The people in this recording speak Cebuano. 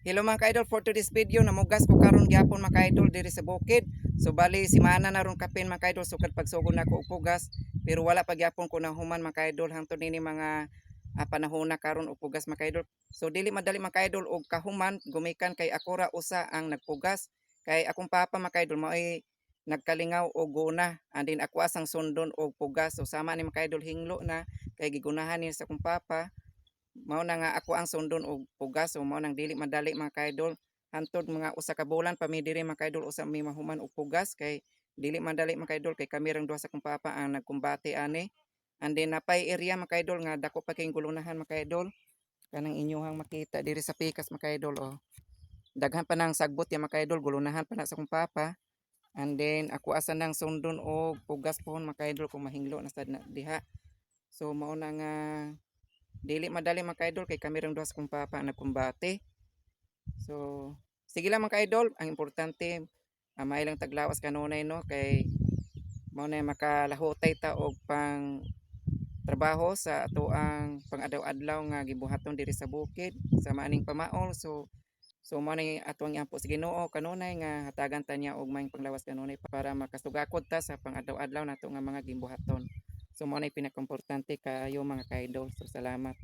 Hello, mga ka-idol, for today's video namugas ko karon gyapon, mga ka-idol, diri sa bukid. So bali simana na ron kapin, mga ka-idol, sukad pagsugod nako og pugas, pero wala pa gyapon ko nahuman, mga ka-idol, hangtod nini mga panahon na karon og pugas, mga ka-idol. So dili madali, mga ka-idol, og kahuman gumikan kay ako ra usa ang nagpugas kay akong papa, mga ka-idol, maoy nagkalingaw og guna and then ako asang sundon og pugas. So sama ni, mga ka-idol, hinglo na kay gigunahan ni sa akong papa, mao na nga ako ang sundon og pugas. So mao nang dili madali, mga kaidol, hantod mga usa ka bulan pa mi diri, mga kaidol, usa mi mahuman og pugas kay dili madali, mga kaidol, kay kami rang duha sa akong papa ang nagkumbate ani. And then napay area, mga kaidol, nga dako pa kayong gulunahan, mga kaidol, kanang inyuhang makita diri sa pikas, mga kaidol, oh. Daghan pa nang sagbot ya, mga kaidol, gulunahan pa na sa akong papa. And then ako asa nang sundon og pugas pohon, mga kaidol, kung mahinglo na sad na diha. So mao na nga dili madali, mga kaidol, kay kami rang duha sa kong papa ang nagkumbate. So sige lang, mga kaidol, ang importante may lang taglawas kanunay, no, kay mao na makalahutay ta og pang trabaho sa atoang pang-adlaw-adlaw nga gibuhaton diri sa bukid sa maaning pamaol. So mao na atoang iampo sa Ginoo kanunay nga hatagan ta niya og maayong panglawas kanunay para makasugakod ta sa pang-adlaw-adlaw nato nga mga gibuhaton. So mao na pinaka-importante kaayo, mga kaidol. So salamat.